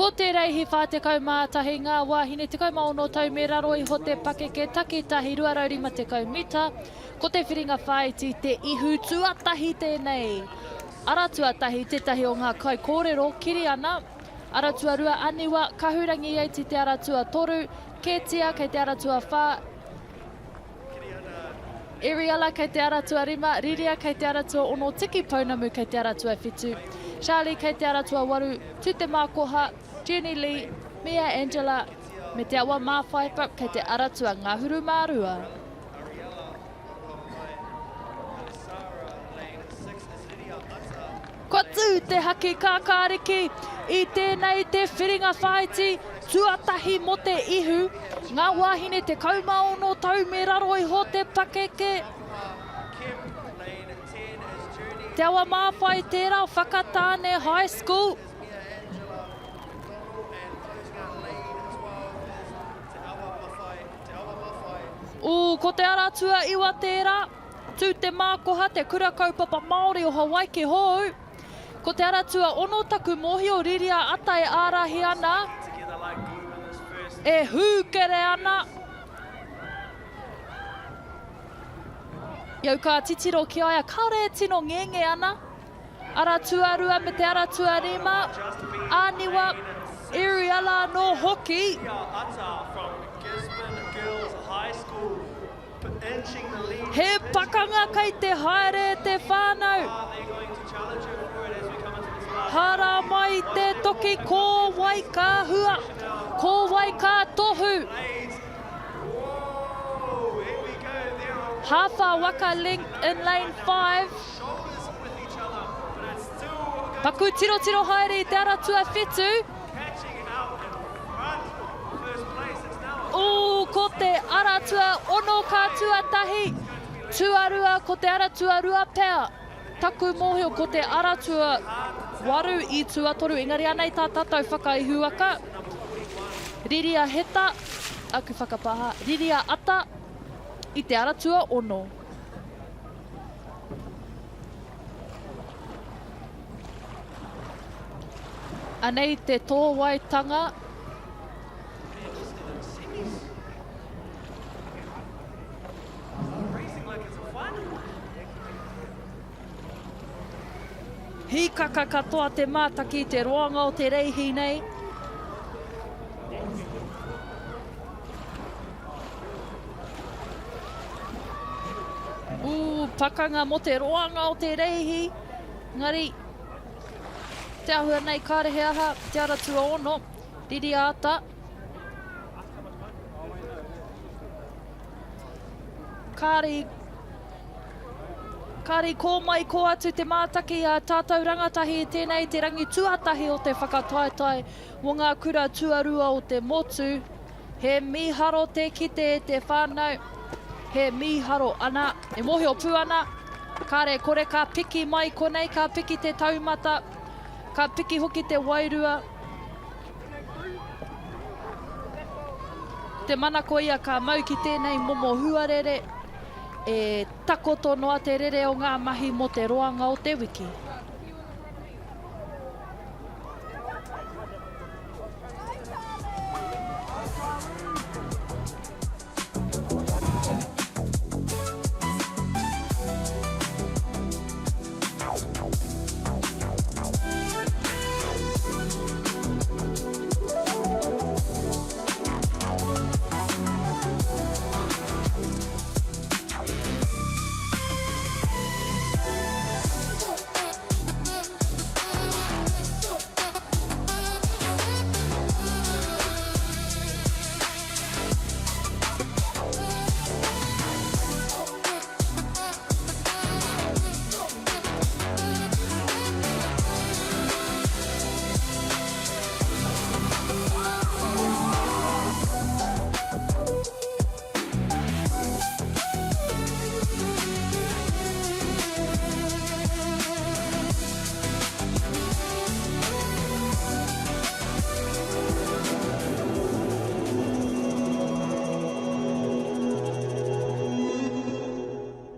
Ko te reihi 41 ngā wāhine 16 tau me raro iho te pakeke takitahi 250 mita. Ko te whiringa whāiti te ihu tuatahi tēnei. Ara tuatahi tētahi o ngā kaikōrero, Kiriana. Ara tuarua Aniwa, Kahurangi Yates te ara tuatoru, Ketia kei te ara tuawhā, Eriala kei te ara tuarima, Riria kei te ara tuaono, Tiki Pounamu kei te ara tuawhitu, Charlie kei te ara tuawaru, Tutemākoha, Jenny Lee, Mia Angela, me Te Awa Māwhaipa kei te ara tuangahuru mā rua. Kua tū te haki kākāriki i tēnei te whiringa whāiti tuatahi mō te ihu, ngā wāhine 16 tau me raro iho te pakeke. Te Awa Māwhai tērā, Whakatāne High School. Ū, ko te ara tuaiwa tērā. Tū te mākoha, te kura kaupapa Māori o Hawaiki hou. Ko te ara tuaono taku mōhio riria ata e ārahi ana, e hūkere ana. I au ka titiro ki a ia, kāore e tino ngenge ana. Ara tuarua me te ara tuarima, Āniwa, Iriala anō hoki. He pakanga kei te haere e te whānau. Hara mai te toki ko wai ka hua, ko wai ka tohu. Hāwha waka link in lane 5. Paku tirotiro haere i te ara tuawhitu. Ooh, ko te ara tuaono ka tuatahi, tuarua ko te ara tuarua pea. Taku mōhio ko te ara tuawaru i tuatoru, engari anei tā tātou whakaihuwaka. Riria Heta, aku whakapāha, Riria Ata i te ara tuaono. Anei te tōwaitanga. Hīkaka katoa te mātaki i te roanga o te reihi nei. Ū, pakanga mō te roanga o te reihi. Engari, te āhua nei kāre he aha, te ara tuaono, riri āta. Kāre i, kāre i kō mai kō atu te mātaki a tātou rangatahi i tēnei te rangi tuatahi o te whakataetae mō ngā kura tuarua o te motu. He mīharo te kite e te whānau, he mīharo ana, e mōhio pū ana, kāre kore ka piki mai konei, ka piki te taumata, ka piki hoki te wairua. Te manako ia ka mau ki tēnei momo huarere, e takoto noa te rere o ngā mahi mō te roanga o te wiki.